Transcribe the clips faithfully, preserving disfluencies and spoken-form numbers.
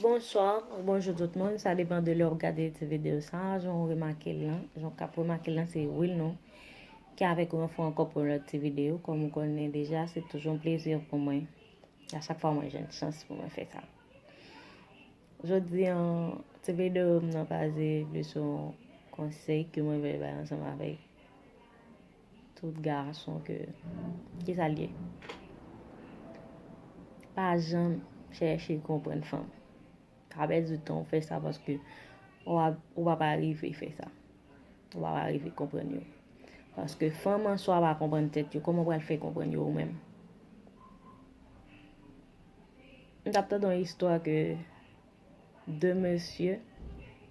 Bonswa, bonjou tout moun. Sa depann de lè w ap gade ti videyo sa a. Jan w remake l lan, jan w k ap remake l lan, se Will nou ki avèk ou yon fwa ankò pou yon lòt ti videyo. Kòm ou konnen deja, se toujou yon plezi pou mwen. A chak fwa mwen jwenn chans pou mwen fè sa. Jodi an, ti videyo m nan baze plis sou konsèy ke mwen vle bay ansanm avèk tout gason ke, ki sa l ye? Pa janm chèche konprann fanm. Pa pèdi tan w fè sa paske w ap, ou p ap rive fè sa. Ou p ap rive konprann yo. Paske fanm an swa pa konprann tèt yo, kòman w pral fè konprann yo ou menm? M t ap tande yon istwa ke de mesye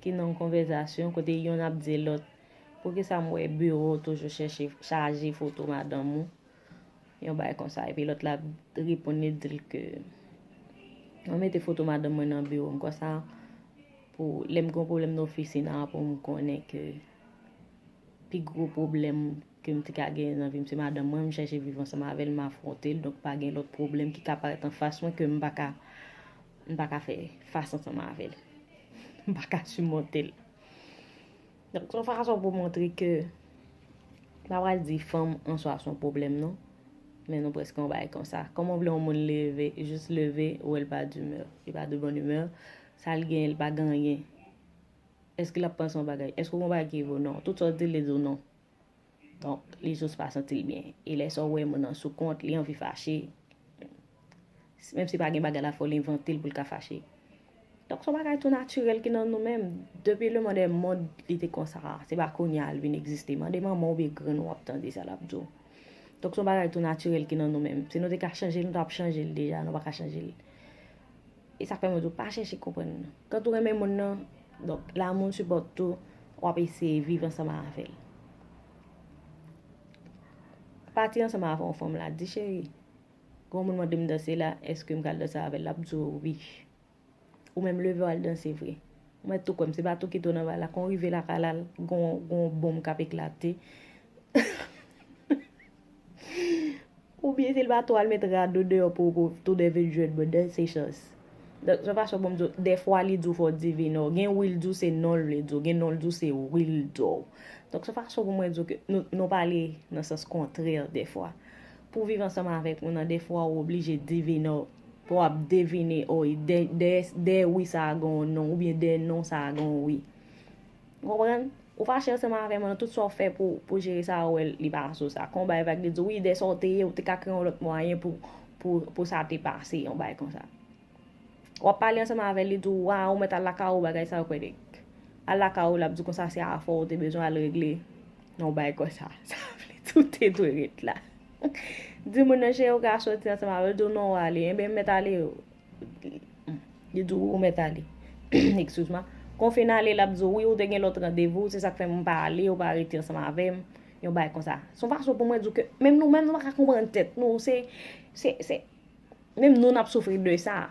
ki nan yon konvèsasyon kote yonn ap di lòt, "Poukisa m wè biwo w toujou chèche chaje foto madanm ou?" Yon bagay konsa. Epi lòt la reponn li, di l ke, "Mwen mete foto madanm mwen nan biwo m konsa pou lè m gen yon pwoblèm nan ofisin an pou m konnen ke pi gwo pwoblèm ke m te ka genyen nan vi m se madanm mwen, m chèche viv ansanm avè l, m afwonte l, donk pa gen lòt pwoblèm ki ka parèt anfas mwen ke m pa ka, m pa ka fè fas ansanm avè l. M pa ka simonte l." Donk, se yon fason pou montre ke, m pa pral di fanm an swa se yon pwoblèm non, men nou prèske yon bagay konsa. Kòman w vle yon moun leve, jis leve, ou wè l pa d'humeur, li pa de bonne humeur, sa l genyen, li pa gen anyen. Èske l ap panse yon bagay? Èske w gen yon bagay ki rive w? Non. Tout sa w di l, li di w non. Donk, li jis pa santi l byen. E lè sa w wè moun nan sou kont, li anvi fache. Menm si pa gen bagay la, fò l envante l pou l ka fache. Donk, se yon bagay tou natirèl ki nan nou menm. Depi le monde est monde, li te konsa. Se pa kounye a l vin egziste. Mande manman w oubyen grann ou w ap tande sa l ap di w. Donk, se yon bagay tou natirèl ki nan nou menm. Si nou te ka chanje l, nou t ap chanje l deja. Nou pa ka chanje l. E sa k fè mwen di w pa chèche konprann. Kan ou renmen moun nan, donk, l'amour supporte tout, w ap eseye viv ansanm avè l. Pati ansanm avè yon fanm la, di, "Cheri, gen yon moun mande m danse la, èske m ka al danse avè l?" L ap di w wi. Ou menm leve w al danse vre. Ou mèt tou kwè m, se pa tou kite w nan bagay la, kan w rive lakay la, gon, gon bonm k ap eklate. Oubyen se l pa tou al met rado deyò pou, pou tou de vin jwenn mwen nan se chans. Donk, se fason pou m di w, dèfwa li di w fò w divine w. Gen wi l di w se non l vle di w, gen non l di w se wi l di w. Donk, se fason pou mwen di w ke nou, nou pale nan sans kontrè dèfwa. Pou w viv ansanm avèk moun nan, dèfwa ou oblije divine w. Pou w ap devine, o, dèyè, dèyè, dèyè wi sa a gen yon non, oubyen dèyè non sa a gen yon wi. Ou konprann? Ou fache ansanm avè m nan, tout sa w fè pou, pou jere sa, ou wè li pa sou sa. Kon bay vag, li di, wi, dèyè sa w te ye, ou te ka kreye yon lòt mwayen pou, pou, pou sa te pase, yon bay konsa. W ap pale ansanm avè l, li di w, wa, ou mèt al lakay ou, bagay sa yo kwè nèg. Al lakay ou, l ap di w konsa, se afè w te bezwen al regle, yon bay konsa. Sa vle di w te dwe ret la. Di moun nan, cheri, ou ka soti ansanm avè l, li di w, non, w ale. Enben, m mèt ale. Li di w, ou mèt ale. Excuse-moi. Kon fin ale, l ap di w, wi, ou te gen lòt randevou, se sa k fè m pa ale, ou pa rete ansanm avè m. Yon bagay konsa. Se yon fason pou mwen di w ke menm nou menm, nou pa ka konprann tèt nou. Se, se, se, menm nou, n ap soufri de sa.